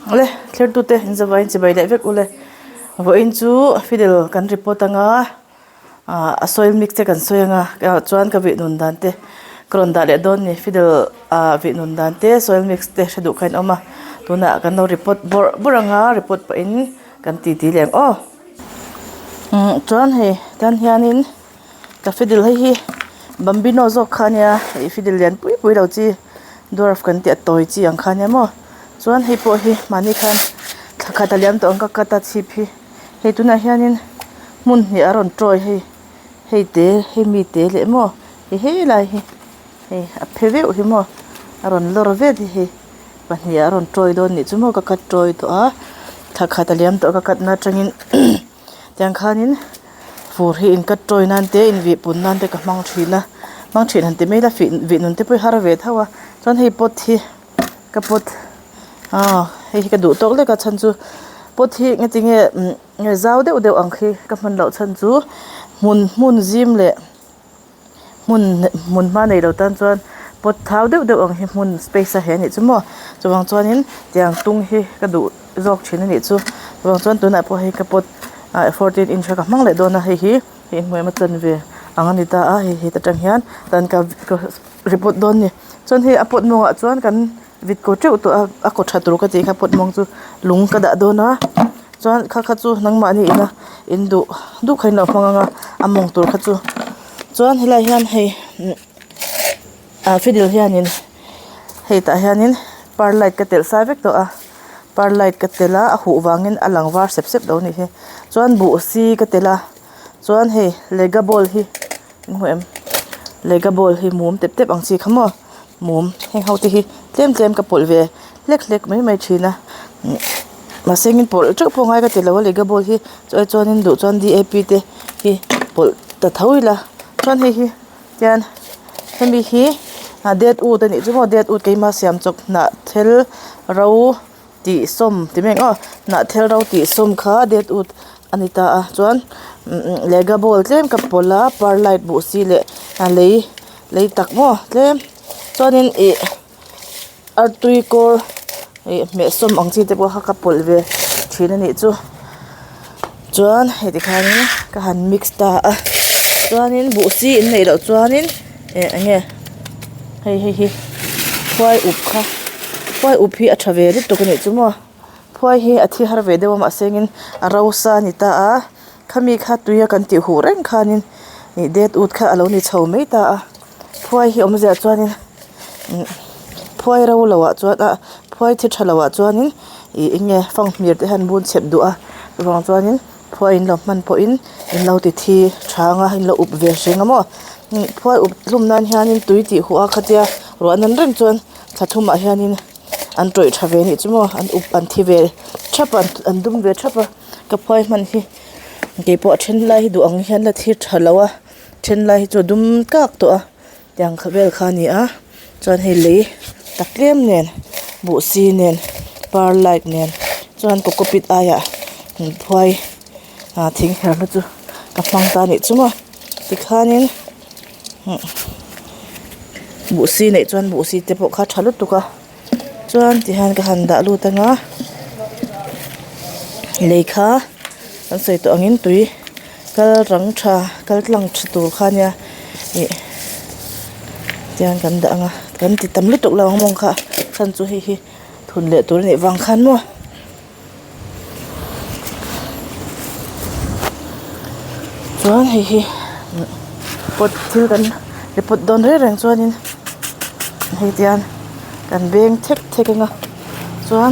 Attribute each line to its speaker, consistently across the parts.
Speaker 1: Le thlertute in zavaiin chibai leh vek ule vawiin chu fidel kan report anga ah a soil mix te kan sawi anga chuan ka vih nun dan te ka rawn dah leh dawn a ni fidel ah vih nun dan te soil mix te hre duh kha in awm a tunah kan lo report bawrh bawrh anga report pahin kan titi leh ang aw umm chuan hei tan hianin. Ka fidel hei hi bambino zawk kha ania ih fidel lian pui pui lo chi dwarf kan tih a tawi chi ang kha ania maw chuan hei pawh hi mahni khan thla khat a liam tawh ang ka cut a chhip hi hei tunah hianin hmun hnih a rawn tawi hei hei te hei mi te leh maw hei helai hi hei a phe deuh hi maw a rawn lawr vet hi hei pahnih a rawn tawi dawn nih chu maw ka cut tawi tawh a thla khat a liam tawh ka cut na atangin. Tiang khanin fur hi in cut tawi nan te in vih pun nan te ka hmang thin a hmang thin han ti mai ila fih vih nun te pawh hi har ve tho a chuan hei pot hi ka pot aw hei hi ka duh tawk lek a chhan chu pot hi nge tinge umm zau deuh deuh ang khi ka hman loh chhan chu hmun hmun zim leh. Hmun hmun hma nei lo tan chuan pot thau deuh deuh ang hi hmun space a he anih chu maw chuvang chuanin tiang tung hi ka duh zawk thin anih chu chuvang chuan tunah pawh hei ka pot ah 14 inch kha ka hmang leh dawn a hei hi hei hmuh emaw chan ve ang a ni ta a hei heta tang hian tan ka report dawn a ni chuan hei a pot mawngah chuan kan vit kaw teuh tawh a a kaw tha tur ka tih kha pot mawng chu lung ka dah dawn a chuan kha kha chu nangmahni ina in duh duh kha in lo hmang ang a a mawng tur kha chu chuan helaiah hian hei ah fidel hianin hei tah hianin perlite ka telh sa vek tawh a perlite ka telh a a huh vangin a lang var sep sep lo a nih hi chuan buh si ka telh a chuan hei lega ball hi hmu em lega ball hi mum tep tep ang chi kha maw. Mum heng ho te hi tlem tlem ka pawlh ve hlek hlek mai mai thin a mahse engin pawlh teuh pawh ngai ka ti lo a lehkha ball hi chuai chuanin duh chuan D A P te hi pawlh ta tho ila chuan hei hi tian hemi hi a det ut anih chu maw det ut keima siam chawp hnah thel ro tih sawm ti mai ang aw hnah thel ro tih sawm kha det ut a ni ta a chuan lehkha ball tlem ka pawlh a perlite buh si leh a lei lei tak maw tlem chuanin ih artui kawr ih hmeh sawm ang chi te pawh kha ka pawlh ve thin a nih chu chuan hei tikhanin ka han mix ta a chuanin buh si in neih loh chuanin eh eng nge hei hei hi phuai up kha phuai up hi a tha ve lutuk a nih chu maw phuai hi a thi har ve deuh a mahse engin a rosa a ni ta a khami kha tuia kan tih huh reng khanin ih det ut kha a lo ni chho mai ta a phuai hi awmzia chuanin umm phuai ro loh ah chuan ah phuai thi tha loh ah chuanin ih eng nge fanghmir te hian bun chep duh a chuvang chuanin. Phuai in lo hman pawhin in lo ti thi thang a in lo up ve hring a maw phuai up hlum nan hianin tui tih huh a khatia ruah nan reng chuan thla thumah hianin an tawih tha ve anih chu maw an up an thi ve thap a an dum ve thap a ka phuai hman hi keipawh a then lai hi duh ang hian la thi tha lo a then lai hi chu a dum kak tawh a. Tiang kha vel kha a ni a chuan hei lei tak tlem nen buh si nen perlite nen chuan cocopeat aiah phuai ah thing herna chu ka hmang ta a nih chu maw tikhanin buh si neih chuan buh si te pawh kha a tha lutuk a chuan tihian ka han dah lut ang a lei kha kan sawi tawh angin tui kal rang tha kal tlang tha tur kha ania ih tiang kan dah ang a kan ti tam lutuk lo ang mawng kha chhan chu hei hi thun leh tur a nih vang khan maw. Chuan hei hi pot thil kan report dawn reng reng chuanin hei tian kan beng thek thek anga chuan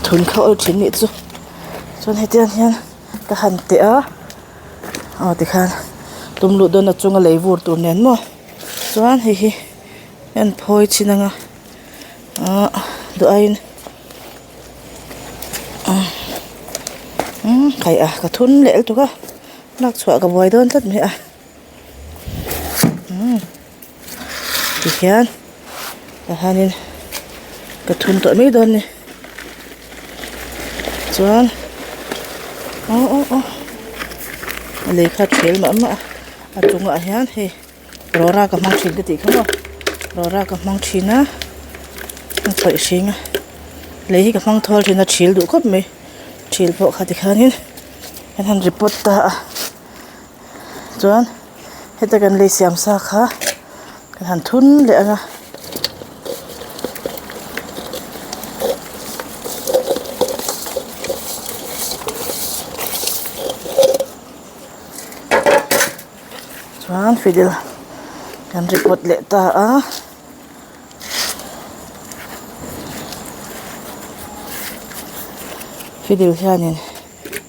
Speaker 1: thun kha awl thin nih chu chuan hetiang hian ka han teh a aw tikhan tum luh dawn a chunga lei vur tur nen maw chuan hei hi an phawi chhin anga. Ahh duh aiin umm kai a ka thun leh lutuk a lak chhuah ka buai dawn tlat mai a umm tihian tah hianin ka thun tawh mai dawn a ni chuan aw aw aw a lei kha a thel mah mah a a chungah hian hei. Rawra ka hmang thin ka tih kha maw rawra ka hmang thin a. A paih hring a lei hi ka hmang thawl thin a thil duh khawp mai thil pawh kha tikhanin kan han report ta a chuan heta kan lei siam sa kha kan han thun leh ang a. Chuan fidel kan report leh ta a. Fidel hianin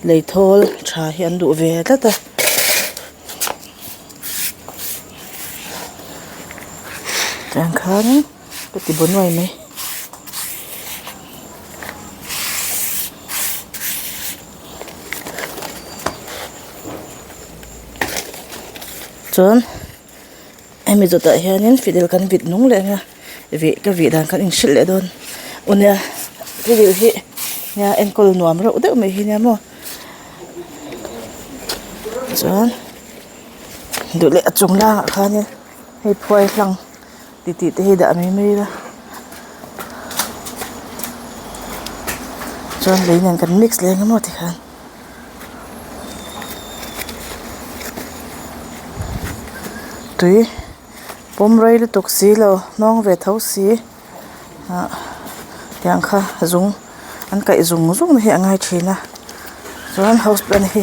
Speaker 1: lei thawl tha hi an duh ve tlat a. Tiang khanin ka ti bu nuai mai. Chuan hemi zawtah hianin fidel kan vit nung leh ang a vih ka vih dan kan inhrilh leh dawn aw nia fidel hi nia enkawl nuam reuh deuh mai hi nia maw chuan duh leh a chung langah khanin hei phuai hlang titih te hi dah mai mai ila chuan lei nen kan mix leh ang emaw tikhan. Tui pawm rei lutuk si lo hnawng ve tho si ah tiang kha zung an kaih zung zung na hi a ngai thin a chuan house plant hi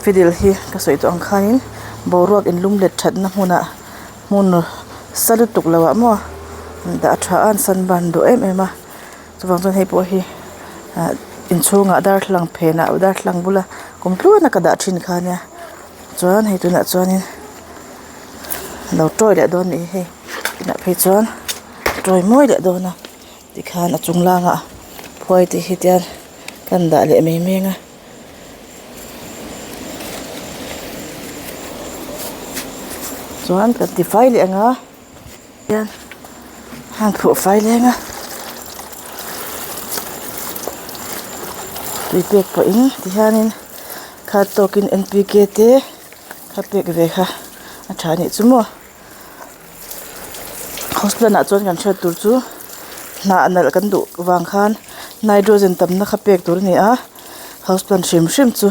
Speaker 1: fidel hi ka sawi tawh ang khanin boruak in lum let that na hmunah hmun sa lutuk lo ah maw dah a tha a an sunburn duh em em a. Chuvang chuan hei pawh hi ah inchhungah darthlalang phenah darthlalang bula kum tluana ka dah thin kha ania chuan hei tunah chuanin a lo tawi leh dawn a nih hi hei tunah phei chuan a tawi mawi leh dawn a tikhan a chung langah phuai te hi tian kan dah leh mai mai ang a. Chuan kan tifai leh ang a. Hian hang phuh fai leng a tui pek pawhin tihianin khat tawkin N P K te kha pek ve kha a tha anih chu maw house plant ah chuan kan hriat tur chu hnah nalh kan duh vang khan nitrogen tamna kha pek tur a ni a house plant hrim hrim chu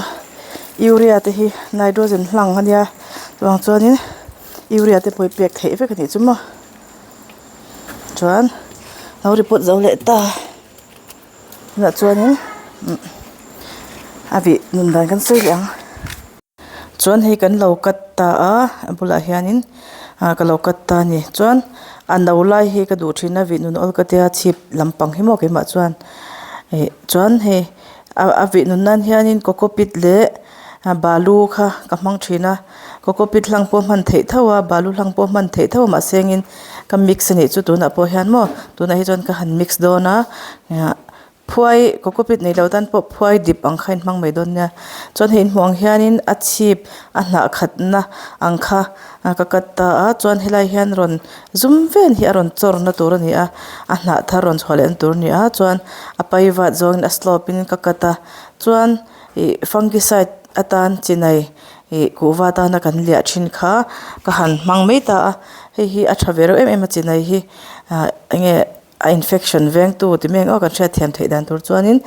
Speaker 1: urea te hi nitrogen hlang a nia chuvang chuanin. Urea te pawh hi pek theih vek a nih chu maw chuan lo report zo leh ta tunah chuanin a vih nun dan kan sawi leh ang chuan hei kan lo cut ta a a bulah hianin ah ka lo cut ta a ni chuan a no lai hi ka duh thin a vih nun awl ka tia chhip lampang hi maw keimah chuan ih chuan hei a vih nun nan hianin coco pit leh. Balu kha ka hmang thin a coco pit hlang pawh hman theih tho a balu hlang pawh hman theih tho a mahse engin ka mix a nih chu tunah pawh hian maw tunah hi chuan ka han mix dawn a phuai coco pit nei lo tan pawh phuai dip ang kha in hmang mai dawn nia chuan hei inhmuh ang hianin a chhip a hnah khatna ang kha ka cut ta a chuan helai hian rawn zum vel hi a rawn chawr na tur a ni a a hnah thar rawn chhuah leh na tur a ni a chuan a pai vat zawngin a slope in ka cut a chuan. Ih fungicide atan chinai ih kuhva atana kan liah thin kha ka han hmang mai ta a hei hi a tha ve reuh em em a chinai hi ah enge a infection vengtu ti mai ang aw kan hriatthiam theih dan tur chuanin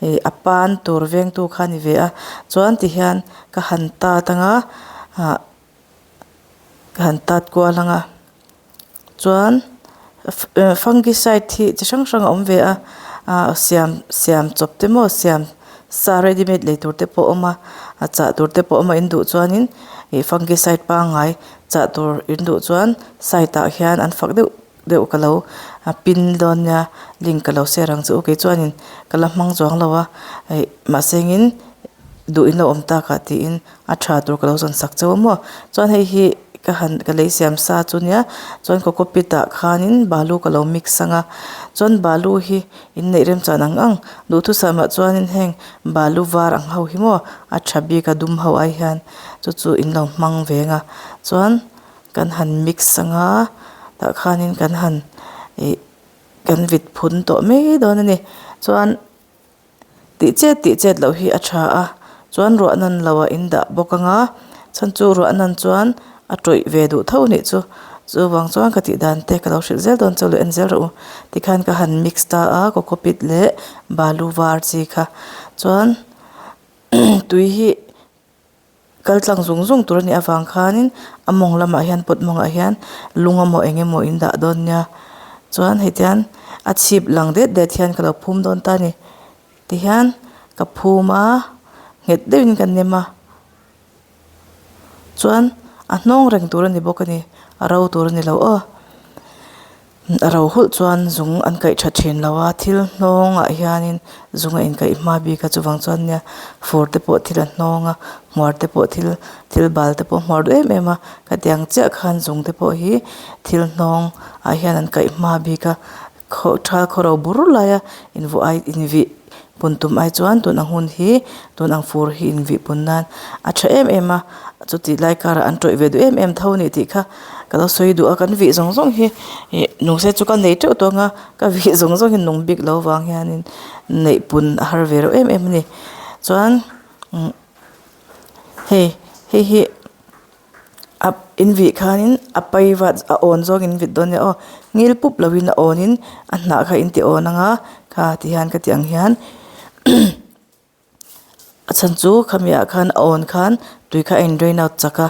Speaker 1: ih a pan tur vengtu kha a ni ve a chuan tihian ka han tat anga ah ka han tat kual anga. Chuan fungicide hi chi hrang hrang a awm ve a ah siam siam chawp te maw siam sa ready made lei tur te pawh a awm a a chah tur te pawh a awm a in duh chuanin ih fungicide pangngai chah tur in duh chuan side ah hian an fak deuh deuh ka lo pin dawn nia link ka lo share ang che u kei chuanin ka la hmang chuang lo a ih mahse engin duh in lo awm tak ah tiin a tha tur ka lo zawn sak chauh a maw chuan hei hi ka han ka lei siam sa chu nia chuan coco pit ah khanin balu ka lo mix ang a chuan balu hi inneih remchan ang ang duhthusam ah chuanin heng balu var ang ho hi maw a tha bik a dum ho ai hian chu chu in lo hmang ve ang a chuan kan han mix ang a tah khanin kan han ih kan vit phun tawh mai dawn a ni chuan. Tih chet tih chet loh hi a tha a chuan ruah nan lo ah in dah bawk ang a chhan chu ruah nan chuan a tawih ve duh tho anih chu. Chuvang chuan ka tih dan te ka lo hrilh zel dawn chu lo en zel rawh u. Tikhan ka han mix ta a coco pit leh balu var chi kha chuan tui hi kal tlang zung zung tur a nih avang khanin a mawng lamah hian pot mawngah hian lung emaw eng emaw in dah dawn nia chuan hei tian a chhip lang det det hian ka lo phum dawn ta a ni tihian ka phum a nghet deuhin ka nem a. Chuan a hnawng reng tur a ni bawk a ni a ro tur a ni lo aw a ro hulh chuan zung an kaih tha thin lo a thil hnawng ah hianin zung a inkaih hma bik a chuvang chuan nia fur te pawh thil a hnawng a hmuar te pawh thil thil bal te pawh a hmuar duh em em a khatiang chiah khan zung te pawh hi thil hnawng ah hian an kaih hma bik a. Khaw tha khaw ro bur laia invuah ai invih pun tum ai chuan tun ang hun hi tun ang fur hi invih pun nan a tha em em a chutih lai karah an tawih ve duh em em tho a ni tih kha ka lo sawi duh a kan vih zawng zawng hi ih nung se chu ka nei teuh tawh ang a ka vih zawng zawng hi nung bik lo vang hianin neih pun a har ve reuh em em a ni chuan umm hei hei hi. A in vih khanin a pai vat a awn zawng in vit dawn nia aw ngil pup lovin a awnin a hnah kha in ti awn ang a kha ti hian ka tih ang hian a chhan chu khami ah khan a awn khan tui kha a in drain out chak a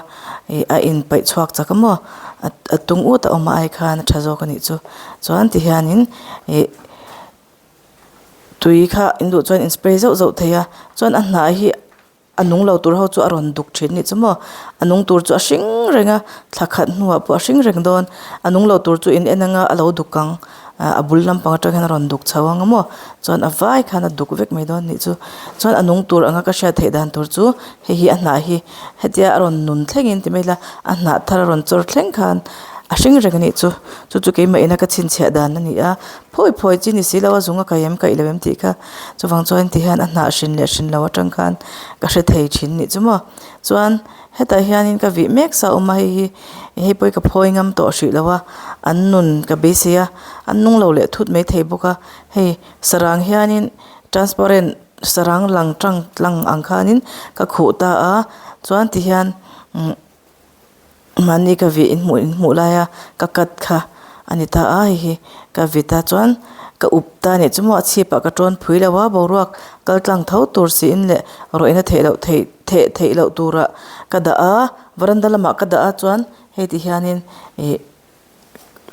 Speaker 1: ih a in paih chhuak chak a maw a tung ut a awm ai khan a tha zawk a nih chu chuan ti hianin ih tui kha in duh chuan in spray zauh zauh thei a chuan a hnah hi. A nung lo tur ho chu a rawn duk thin nih chu maw a nung tur chu a hring reng a thla khat hnuah pawh a hring reng dawn a nung lo tur chu in en anga a lo duk ang ah a bul lampang atang hian a rawn duk chho ang a maw chuan a vai khan a duk vek mai dawn nih chu chuan a nung tur anga ka hriat theih dan tur chu hei hi a hnah hi hetia a rawn nun thlengin ti mai ila a hnah thar a rawn chawr thleng khan a hring reng a nih chu chu chu keimah ina ka chhinchhiah dan a ni a phawi phawi chi ni si lo a zung a kai em kaih lo em tih kha. Chuvang chuan ti hian a hnah hrin leh hrin lo atang khan ka hre thei thin nih chu maw. Chuan hetah hianin ka vih mek sa awm a hei hi hei pawh hi ka phawi ngam tawh hrih lo a an nun ka beisei a an nung lo leh thut mai thei bawk a hei sarang hianin transparent sarang lang tang tlang ang khanin ka khuh ta a chuan ti hian umm. Mahni ka vih in hmuh in hmuh lai a ka cut kha a ni ta a hei hi ka vit a chuan ka up ta anih chu maw a chhip ah ka tawn phui lo a boruak kal tlang tho tur siin leh rawih na theih loh theih theh theih loh turah ka dah a varanda lamah ka dah a chuan hei ti hianin ih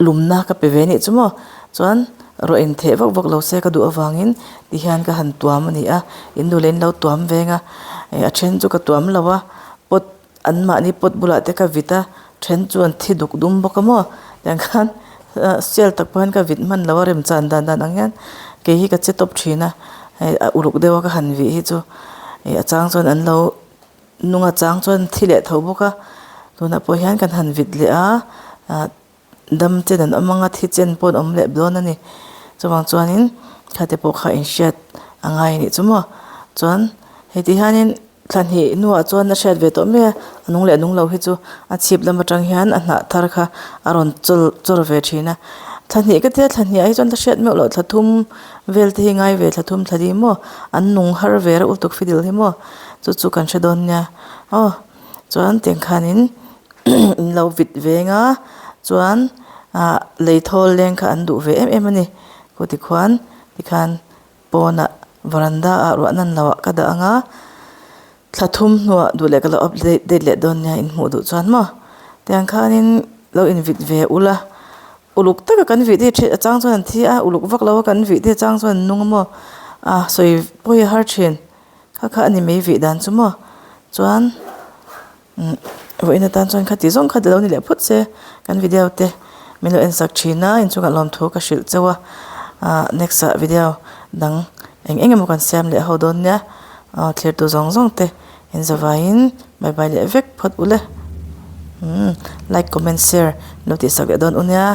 Speaker 1: lumna ka pe ve anih chu maw chuan rawh in theh vak vak lo se ka duh avangin ti hian ka han tuam a ni a in duh leh in lo tuam veng a ih a then chu ka tuam lo a pot. An mahni pot bulah te ka vit a then chu an thi duk dum bawk a maw tiang khan sial tak pawh hian ka vit hman lo a remchan dan dan ang hian kei hi ka che tawp thin a hei a uluk deuh a ka han vih hi chu ih a chang chuan an lo nung a chang chuan an thi leh tho bawk a tunah pawh hian kan han vit leh a ah dam chen an awm ang a thi chen pawh an awm leh dawn a ni chuvang chuanin thla te pawh kha inhriat a ngai a nih chu maw chuan heti hianin. Thla hnih hnuah chuan a hriat ve tawh mai a, a nung leh nung lo hi chu a chhip lam atang hian a hnah thar kha a rawn chawl chawr ve thin a. Thla hnih ka tia thla hnih ah hi chuan ka hriat meuh loh thla thum vel te hi ngai ve thla thum thla li maw an nung har ve reuh lutuk fidil hi maw chu chu kan hre dawn nia aw chuan tiang khanin in lo vit veng a chuan ah lei thawl leng kha an duh ve em em a ni khaw tikhuan tikhan. Pawnah varanda ah ruah nan loh ah ka dah ang a, thla thum hnuah duh leh ka lo update leh dawn nia in hmuh duh chuan maw tiang khanin lo invit ve ula uluk taka kan vih te hi a chang chuan an thi a uluk vak lo a kan vih te chang chuan an nung a maw a sawi pawi a har thin kha kha a ni mai vih dan chu maw chuan. Umm vawiin atan chuan khati zawng kha lo ni leh phawt se kan video te min lo en sak thin a inchungah lawmthu ka hrilh chauh a ah next ah video dang eng eng emaw kan siam leh ho dawn nia aw thlir tu zawng zawng te in zavaiin bye bye leh vek phawt ule umm like comment share lo tih sak leh dawn u nia.